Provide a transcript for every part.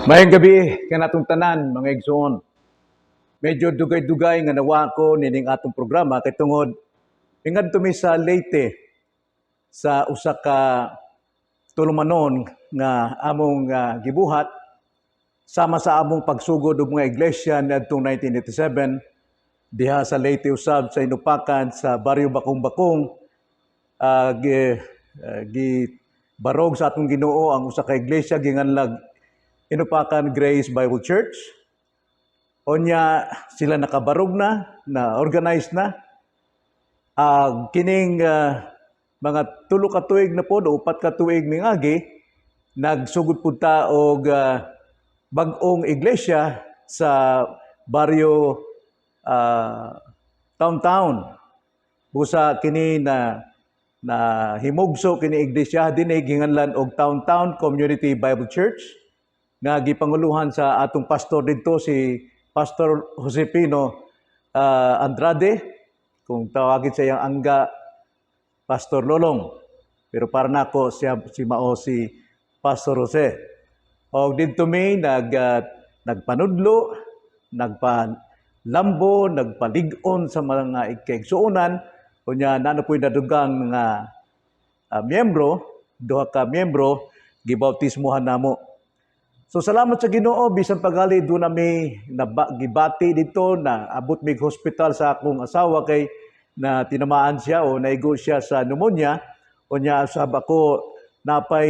Maayong gabii kanatong tanan, mga igsoon. Medyo dugay-dugay nga nawa ko nining atong programa kay tungod ingadto mi sa Leyte sa usa ka tulumanon nga among gibuhat sama sa among pagsugod og mga iglesia niadtong 1987 diha sa Leyte usab, sa Inopacan, sa Baryo Bakong-Bakong. Gi barog sa atong Ginoo ang usa ka iglesia ginganlag Inopacan Grace Bible Church. Unya sila nakabarog na, na organize na. Kining mga 3 ka tuig na pod o 4 ka tuig mingagi, nagsugod pud ta og bag-ong iglesia sa baryo Town Town. Busa kini na na himugso kini iglesia dinhi, ginganlan og Town Town Community Bible Church nga gipanguluhan sa atong pastor didto, si Pastor Josepino Andrade, kung tawagin sa iyang angga Pastor Lolong, pero para nako siya si mao si Pastor Jose. Og didto mi nagpanudlo, nagpalambo, nagpalig-on sa mga kaigsuonan. Unya naa na po'y nadugang nga miyembro, duha ka miyembro gibautismohan namo. So salamat sa Ginoo, bisan pagali duna mi gibati dito, na abot mig hospital sa akong asawa kay na tinamaan siya o naigo siya sa pneumonia. Unya sab ako napay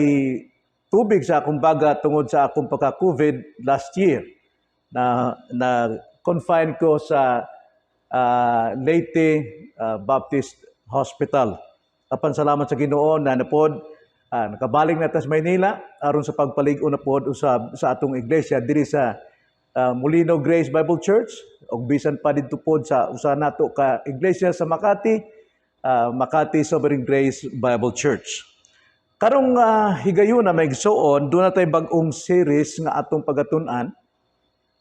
tubig sa akong baga tungod sa akong pagka-COVID last year na na confine ko sa Leyte Baptist Hospital. Apan salamat sa Ginoo na napod nakabalik na tas Maynila aron sa pagpalig-on na pod usab sa atong iglesia diri sa Molino Grace Bible Church ug bisan pa didto pod sa usa nato ka iglesia sa Makati, Makati Sovereign Grace Bible Church. Karong higayuna, mga igsoon, duna tay bag-ong series nga atong pagatun-an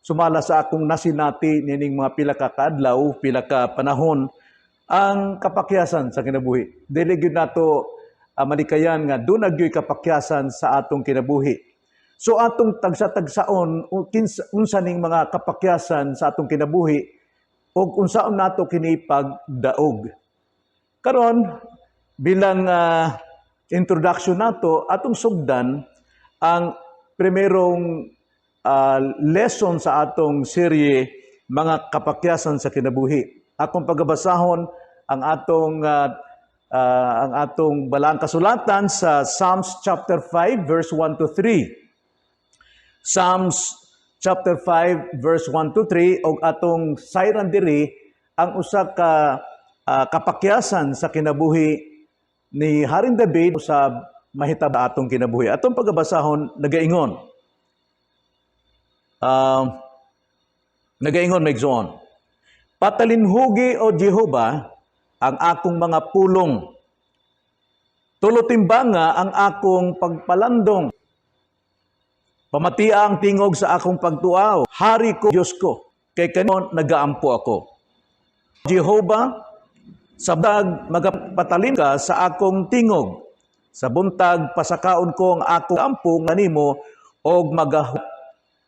sumala sa akong nasinati nining mga pila ka kaadlaw, pila ka panahon, ang kapakyasan sa kinabuhi. Dili gyud nato malikayan nga duna gyud kapakyasan sa atong kinabuhi. So atong tagsa-tagsaon unsa ning mga kapakyasan sa atong kinabuhi ug unsaon nato kini pagdaog. Karon, bilang introduction nato, atong sugdan ang primerong lesson sa atong serye, Mga Kapakyasan sa Kinabuhi. Akong pagabasahon ang atong balaang kasulatan sa Psalms chapter 5 verse 1 to 3. Psalms chapter 5 verse 1 to 3, og atong sayran diri ang usa ka kapakyasan sa kinabuhi ni Haring David sa mahitabo atong kinabuhi. Atong pagabasahon, nagaingon. Nagaingon, mga igsoon. "Patalinhugi, O Jehova, ang akong mga pulong. Tulotimbanga ang akong pagpalandong. Pamatia ang tingog sa akong pagtuaw. Hari ko, Diyos ko, kay kanimo nagaampo ako. Jehova, sa buntag magapatalim ka sa akong tingog. Sa buntag pasakaon ko ang akong ampo nganimo og magahulat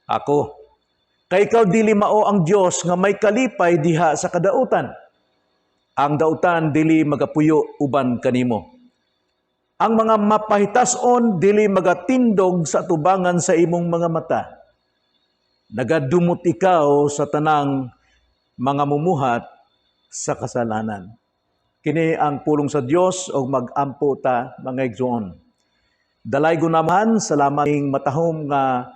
ako. Kay ikaw dili mao ang Dios nga may kalipay diha sa kadautan. Ang dautan dili magapuyo uban kanimo. Ang mga mapahitason dili magatindog sa tubangan sa imong mga mata. Nagadumot ikaw sa tanang mga mumuhat sa kasalanan." Kini ang pulong sa Dios og mag-ampo ta, mga igsoon. Dalaygon Amahan, salamat ning matahom nga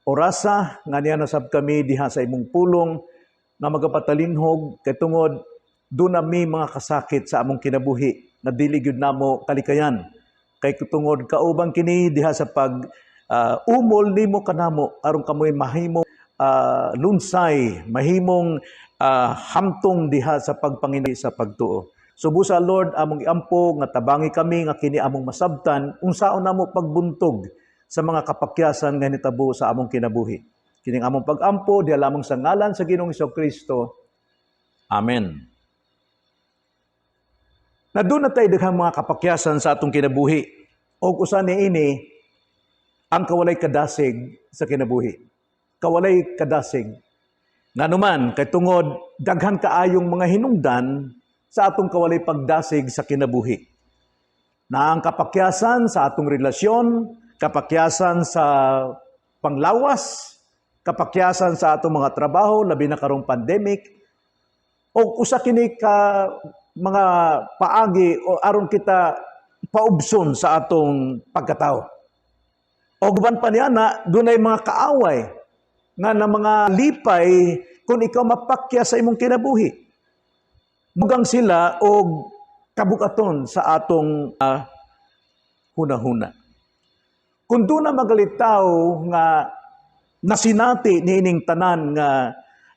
orasa nga niya nasab kami diha sa imong pulong nga magapatalinhog kay tungod duna mi mga kasakit sa among kinabuhi na dili gyud namo kalikayan. Kay tungod kauban kini diha sa pag umol nimo kanamo aron kamoy mahimo lunsay, mahimong hamtong diha sa pagpangini sa pagtuo. So busa, Lord, among iampo nga tabangi kami nga kini among masabtan unsaon namo pagbuntog sa mga kapakyasan nga nitabo sa among kinabuhi. Kining among pagampo diha lamang sa ngalan sa Ginoong Kristo. Amen. Na duna tay daghang mga kapakyasan sa atong kinabuhi. Og usa niini Ang kawalay kadasig sa kinabuhi. Kawalay kadasig. Nganuman, kay tungod daghan kaayong mga hinungdan sa atong kawalay pagdasig sa kinabuhi. Na ang kapakyasan sa atong relasyon, kapakyasan sa panglawas, kapakyasan sa atong mga trabaho, labi na karong pandemic, o usa kini ka mga paagi o aron kita paubson sa atong pagkatao. O guban pa niya na dunay mga kaaway nga na mga lipay kung ikaw mapakya sa imong kinabuhi. Mugang sila og kabukaton sa atong hunahuna. Kung doon na magalitaw nga nasinati niining tanan nga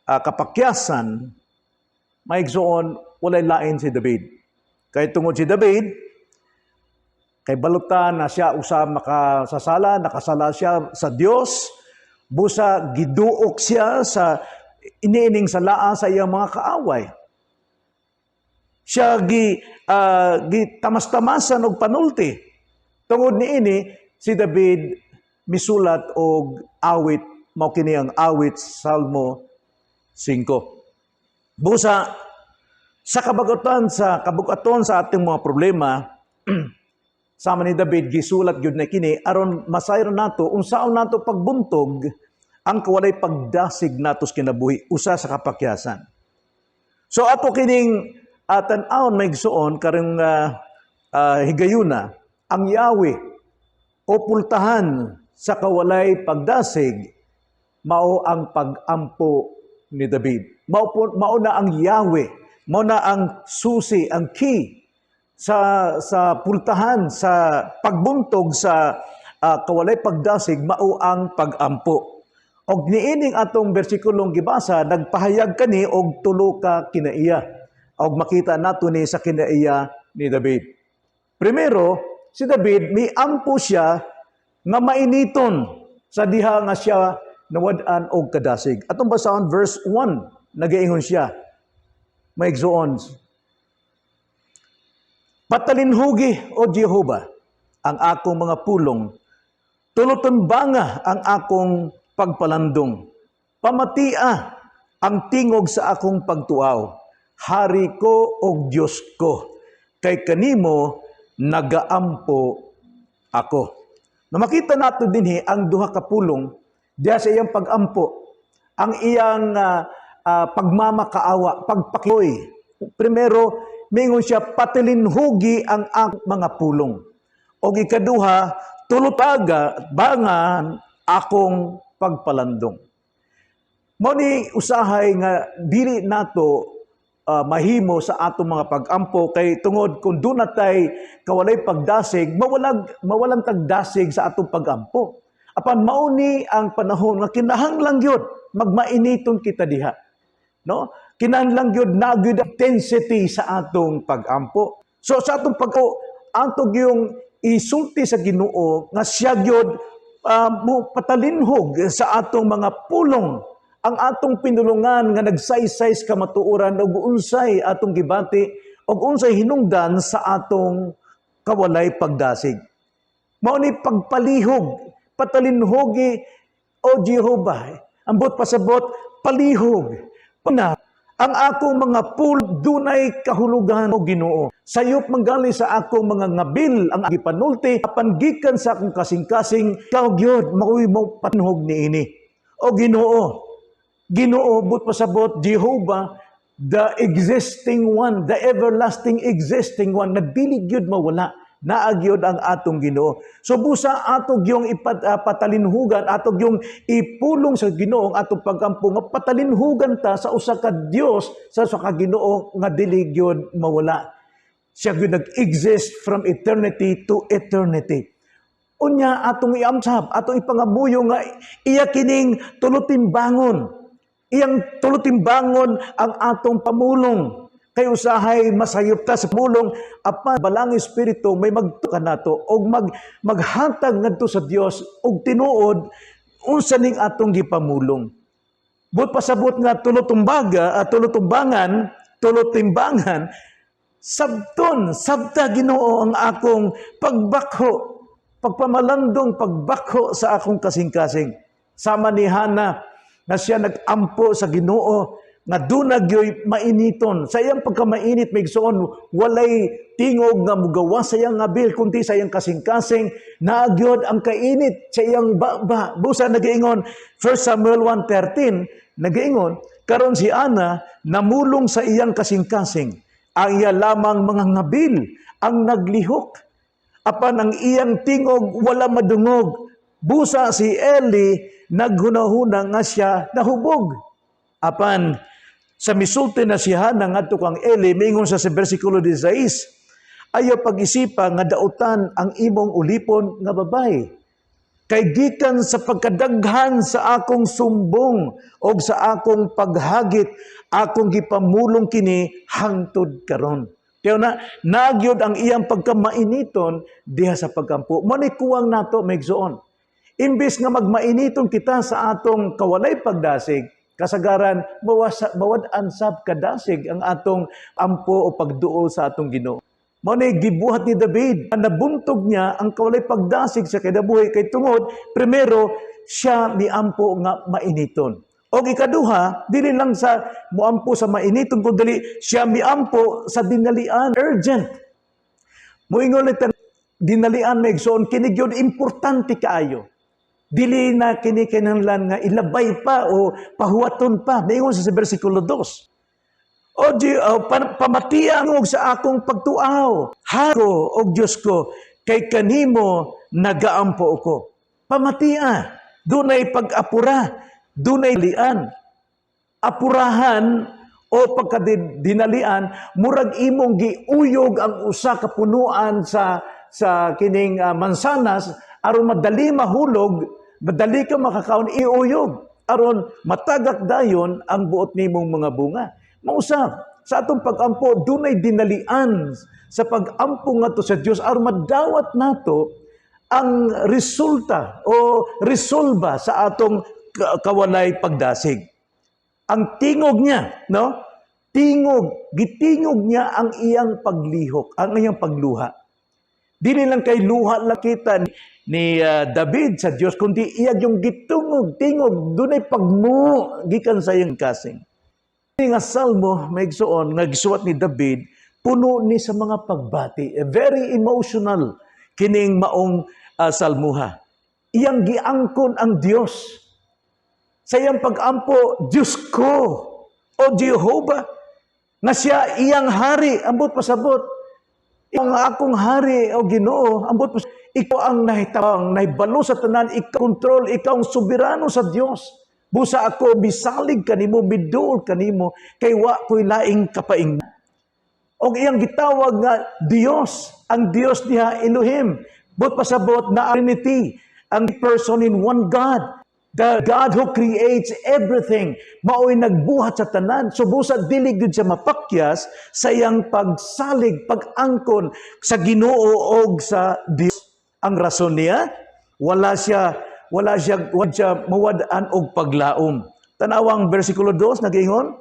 kapakyasan, maigsoon, walay lain si David. Kay tungod si David, kay balutan na siya usa makasasala, nakasala siya sa Dios, busa giduok siya sa iniining salaa sa iyang mga kaaway. Siya gi tamas-tamasan og panulti. Tungod niini, si David misulat og awit, mao kini ang awit Salmo 5. Busa sa kabagutan sa kabugaton sa ating mga problema, sama ni David, gisulat gyud na kini aron masayran nato unsaon nato pagbuntog ang kawalay pagdasig nato sa kinabuhi, usa sa kapakyasan. So ato kining tan-awon, maigsuon, karong higayuna, ang Yahweh o pultahan sa kawalay pagdasig mao ang pag-ampo ni David. Mao po, mao na ang Yahweh, mao na ang susi, ang key sa pultahan sa pagbuntog sa kawalay pagdasig, mao ang pag-ampo. Og niining atong bersikulong gibasa, nagpahayag kani og tulo ka kinaiya. Og makita nato ni sa kinaiya ni David. Primero, si David miampo siya nga mainiton sa diha nga siya nawad-an og kadasig. Atong basahon verse 1, nagaingon siya. Maigsuon, "Patalinhugi, O Jehova, ang akong mga pulong. Tuloton banga ang akong pagpalandong. Pamatia ang tingog sa akong pagtuaw. Hari ko og Dios ko, kay kanimo nagaampo ako." Na makita nato dinhi ang duha ka pulong diha sa iyang pag-ampo, ang iyang pagmamakaawa, pagpakihoy. Primero, mingon siya, "Patalinhugi ang akong mga pulong." O ikaduha, "Tulotaga bangan akong pagpalandong." Mao ni usahay nga dili nato mahimo sa atong mga pag-ampo, kay tungod kung doon natay kawalay pagdasig, mawalang tagdasig sa atong pag-ampo. Apan mao ni ang panahon nga kinahanglan gyud magmainiton kita diha. No? Kinahanglan gyud na gyud intensity sa atong pag-ampo. So sa atong pag ato gyung isulti sa Ginoo nga siya gyud mo patalinhog sa atong mga pulong, ang atong pinulungan nga nagsaysay sa kamatuoran ug unsay atong gibati ug unsay hinungdan sa atong kawalay pagdasig. Mao ni pagpalihog, "Patalinhugi, O Jehova." Ambot pasabot, palihog. Na ang akong mga pul dunay kahulugan, o Ginoo. Sayop manggali sa akong mga ngabil ang gipanulti, apan gikan sa akong kasing-kasing, ikaw gyud maoy mo patinhog niini. O Ginoo, Ginoo, but pasabot Jehovah, the existing one, the everlasting existing one, na dili gyud mawala. Naa gyud ang atong Ginoo. So busa ato gyung patalinhugan, ato gyung ipulong sa Ginoo ang atong pagampo nga patalinhugan ta sa usa ka Dios, sa usa ka Ginoo nga dili gyud mawala. Siya gyud nag-exist from eternity to eternity. Unya atong iamsab, atong ipangamuyo nga iya kining tulotimbangon. Iyang tulotimbangon ang atong pamulong. Kay usahay masayop ta sa pulong, apan Balaang Espiritu may magtuka nato og maghatag ngadto sa Dios og tinuod unsa ning atong gipamulong. But pasabot nga tulotumbaga at tulotumbangan, tulotimbangan, sabton, sabta, Ginoo, ang akong pagbakho. Pagpamalandong, pagbakho sa akong kasing-kasing. Sama ni Hana nga siya nag-ampo sa Ginoo nga duna gyoy mainiton. Sa iyang pagkamainit, mga igsoon, walay tingog nga mugawas sa iyang ngabil, kundi sa iyang kasing-kasing, naagyod ang kainit sa iyang baba. Busa nagiingon, 1 Samuel 1:13, nagiingon, karon si Ana namulong sa iyang kasing-kasing. Ang iya lamang mga ngabil ang naglihok. Apan ang iyang tingog wala madungog. Busa si Eli naghunahuna nga siya nahubog. Apan sa misulti na si Hana ngadto kang Eli, mingon sa versikulo 16, "Ayaw pag-isipa nga dautan ang imong ulipon nga babae. Kay gikan sa pagkadaghan sa akong sumbong o sa akong paghagit, akong gipamulong kini hangtod karon." Kaya na, nagyod ang iyang pagkamainiton diha sa pagkampo. Mao ni kuwang nato, mga igsoon. Imbes nga magmainiton kita sa atong kawalay pagdasig, kasagaran mawad-an sab kadasig ang atong ampo o pagduol sa atong Ginoo. Mao ni gibuhat ni David. Nabuntog niya ang kawalay pagdasig sa kinabuhi kay tungod primero siya miampo nga mainiton. O ikaduha, dili lang sa muampo sa mainiton kun dili siya miampo sa dinalian, urgent. Moingon lang dinalian, mga igsoon, kini gyud importante kaayo. Dili na kini kinahanglan nga ilabay pa o pahuwaton pa. Moingon sa versikulo 2. O di, oh, pamatian og sa akong pagtuaw. Hako og Dios ko, kay kanimo nagaampo ko. Pamatia, dunay pag-apura, dunay lian. Apurahan o pagkadinalian, murag imong giuyog ang usa ka punuan sa kining mansanas aron madali mahulog, madali ka makakaon, iuyog aron matagak dayon ang buot nimong mga bunga. Mausap sa atong pagampo, dunay dinalian sa pagampo ngadto sa Dios aron madawat nato ang resulta o resolba sa atong kawalay pagdasig. Ang tingog niya, no? Tingog, gitingog niya ang iyang paglihok, ang iyang pagluha. Dili lang kay luha lang kita ni David sa Dios, kundi iya yung gitungog, tingog, dunay pagmu gikan sa iyang kasing. Kini nga salmo, mga igsoon, nga gisuwat ni David, puno ni sa mga pagbati. Very emotional kining maong salmuha. Iyang giangkon ang Dios. Sa iyang pag-ampo, "Diyos ko, o Jehovah," nga siya iyang hari, ambot pasabot. "Ang akong hari, o Ginoo," ambot pasabot, "ikaw ang nahitawang, nahibalo sa tanan, ikaw kontrol, ikaw ang soberano sa Dios. Busa ako, bisalig kanimo, miduol kanimo, kay wa ko'y laing kapaing." Og iyang gitawag nga Dios, ang Dios diha Elohim. But pasabot na Trinity, ang person in one God. The God who creates everything, mao'y nagbuhat sa tanan. So busa dili gyud siya mapakyas sa iyang pagsalig, pag-angkon sa Ginoo og sa Dios. Ang rason niya, wala siya mawad-an og paglaom. Tanawang versikulo 2, nagingon,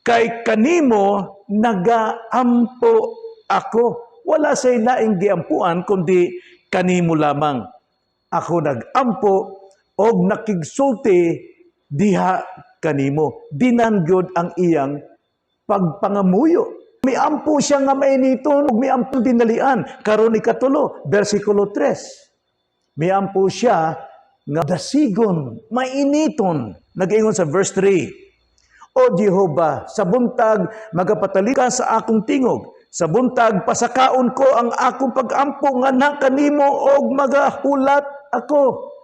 "Kay kanimo nagaampo ako." Wala say laing giampuan kundi kanimo lamang. Ako nagampo og nakigsulti diha kanimo. Dinan gyud ang iyang pagpangamuyo. Miampo siya nga mainiton ug miampo dinalian. Karon ikatulo, versikulo 3. Miampo siya nga dasigon, mainiton. Nag-ingon sa verse 3. "O Jehova, sa buntag magapatali ka sa akong tingog. Sa buntag pasakaon ko ang akong pagampo nga nakanimo og magahulat ako."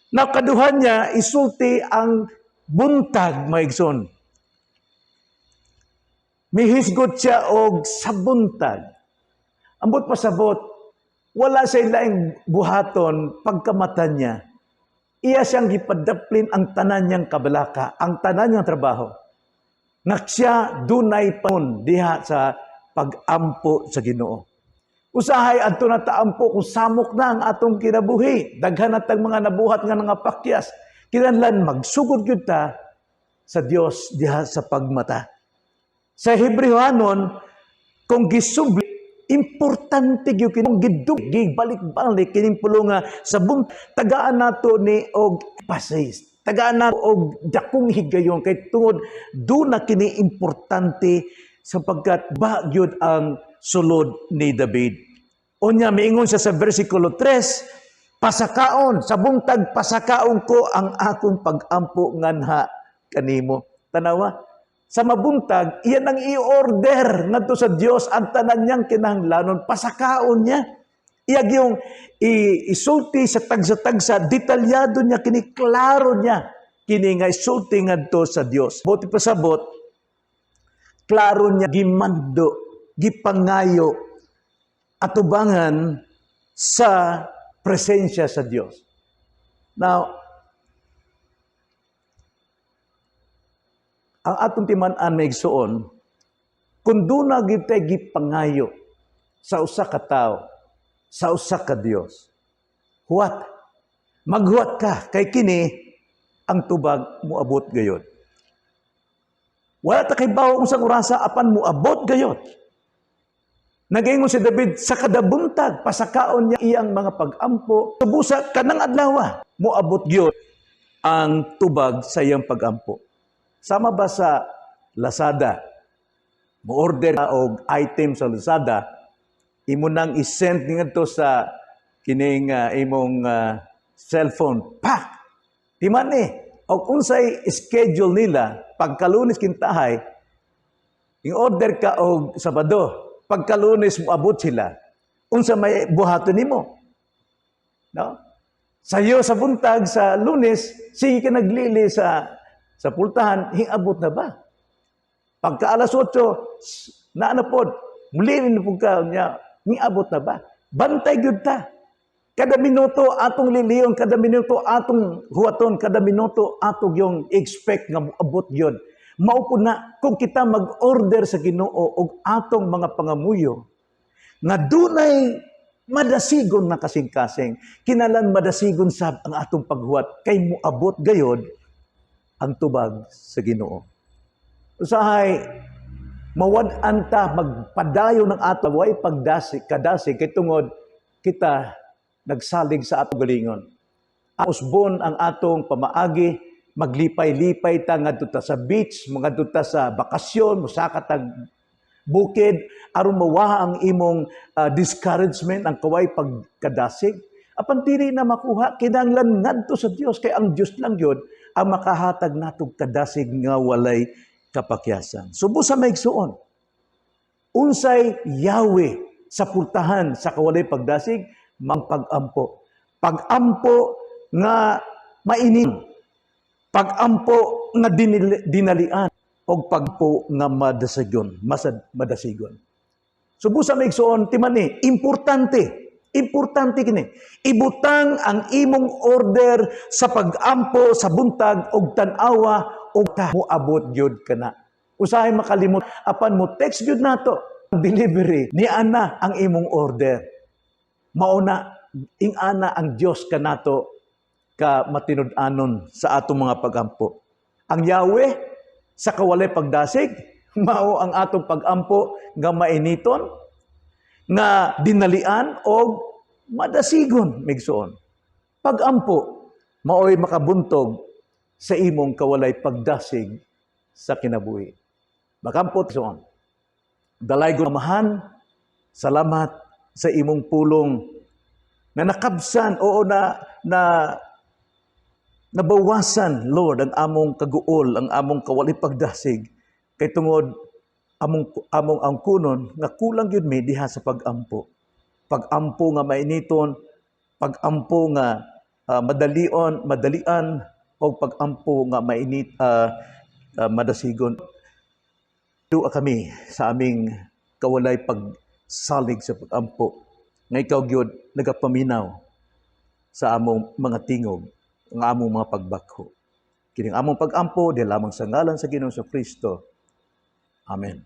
Nakaduhan niya isulti ang buntag, mga igsoon. Mihisgot siya og sa buntag. Ambot pasabot, wala siya laing buhaton pagkamata niya. Iya siyang gipadaplin ang tanan niyang kabalaka, ang tanan niyang trabaho. Nga siya dunay paon diha sa pag-ampo sa Ginoo. Usahay adto na taampo kung samok na ang atong kinabuhi. Daghan na tag mga nabuhat nga nangapakyas. Kinahanglan magsugod gyud ta sa Dios diha sa pagmata. Sa Hebreohanon, kung gisubli, Importante gyud kini, gidug gibalik-balik kining pulong sa tagaan nato ni og pasis. Tagaan nato og dakong higayon kay tungod duna kini importante sapagkat ba gyud ang sulod ni David. Unya miingon siya sa versikulo 3, "Pasakaon sa buntag, pasakaon ko ang akong pagampo nganha kanimo." Tanawa, sa mabuntag, iyan ang i-order ngadto sa Dios ang tanan niyang kinahanglanon, pasakaon niya. Iya yung isulti sa tagsa-tagsa, detalyado niya kini, klaro niya kini nga isulti ngadto sa Dios. Buot pasabot, klaro niya gimando, gipangayo atubangan sa presensya sa Dios. Now, ang atong timan-an, mga igsoon, kung duna gyud tay gipangayo sa usa ka tawo, sa usa ka Dios, huwat, maghuwat ka kay kini ang tubag moabot gayod. Wala ta kay bawo unsang orasa, apan moabot gayod. Nagaingon si David sa kadabuntag, pasakaon niya iyang mga pag-ampo, tubusa kanang adlaw, moabot gyud ang tubag sa iyang pag-ampo. Sama ba sa Lazada, mo-order ka og item sa Lazada, imo nang i-send ngadto sa kining imong cellphone. Pak! Timan eh. Og unsay schedule nila, pagkalunes kintahay, in-order ka og Sabado, pagkalunes moabot sila. Unsa may buhaton nimo? No? Sayo sa buntag sa Lunes, sige ka naglili sa pultahan, hingabot na ba? Pagka alas 8, na ano pod, muli na po ka niya, hingabot na ba? Bantay gyud ta. Kada minuto atong liliyon, kada minuto atong huwaton, kada minuto atong yung expect nga moabot gyud. Mao po na kung kita mag-order sa Ginoo og atong mga pangamuyo nga dunay madasigon na kasing-kasing, kinalan madasigon sab ang atong paghuwat kay moabot gayod ang tubag sa Ginoo. Usahay mawad-an ta magpadayon ng ato way pagdasig kadasig kay tungod kita nagsalig sa atong galingon. Usbon ang atong pamaagi, maglipay-lipay ta ngadto ta sa beach, ngadto ta sa bakasyon, mosaka tag bukid aron mawaha ang imong discouragement, ang kaway pagkadasig. Apan dili na makuha, kinahanglan ngadto sa Dios kay ang Dios lang gyud ang makahatag natong kadasig nga walay kapakyasan. Subo sa maigsuon, unsay Yahweh sa pultahan sa kawalay pagdasig? Mang pag-ampo. Pag-ampo nga mainit. Pag-ampo nga dinalian o pag-ampo nga madasigon, madasigon. Subo sa maigsuon, timani, importante. Importante kini. Ibutang ang imong order sa pag-ampo sa buntag og tan-awa og ta moabot gyud kana. Usahay makalimot apan mo text gyud nato ang delivery ni ana ang imong order. Mauna ing ana ang Dios kanato ka matinud-anon sa atong mga pagampo. Ang Yahweh sa kawalay pagdasig mao ang atong pagampo nga mainiton, nga dinalian og madasigon, migsuon. Pagampo maoy makabuntog sa imong kawalay pagdasig sa kinabuhi. Makampot suon. Dalay Amahan, salamat sa imong pulong na nakabsan oo na na nabawasan, Lord, ang among kaguol, ang among kawalay pagdasig kay tungod among among angkunon nga kulang gyud mi diha sa pagampo. Pagampo nga mainiton, pagampo nga madalion, madalian o pagampo nga mainit, madasigon. Duha kami sa aming kawalay pagsalig sa pagampo nga ikaw gyud nagapaminaw sa among mga tingog, ang among mga pagbakho. Kining among pagampo di lamang sa ngalan sa Ginoong Kristo. Amen.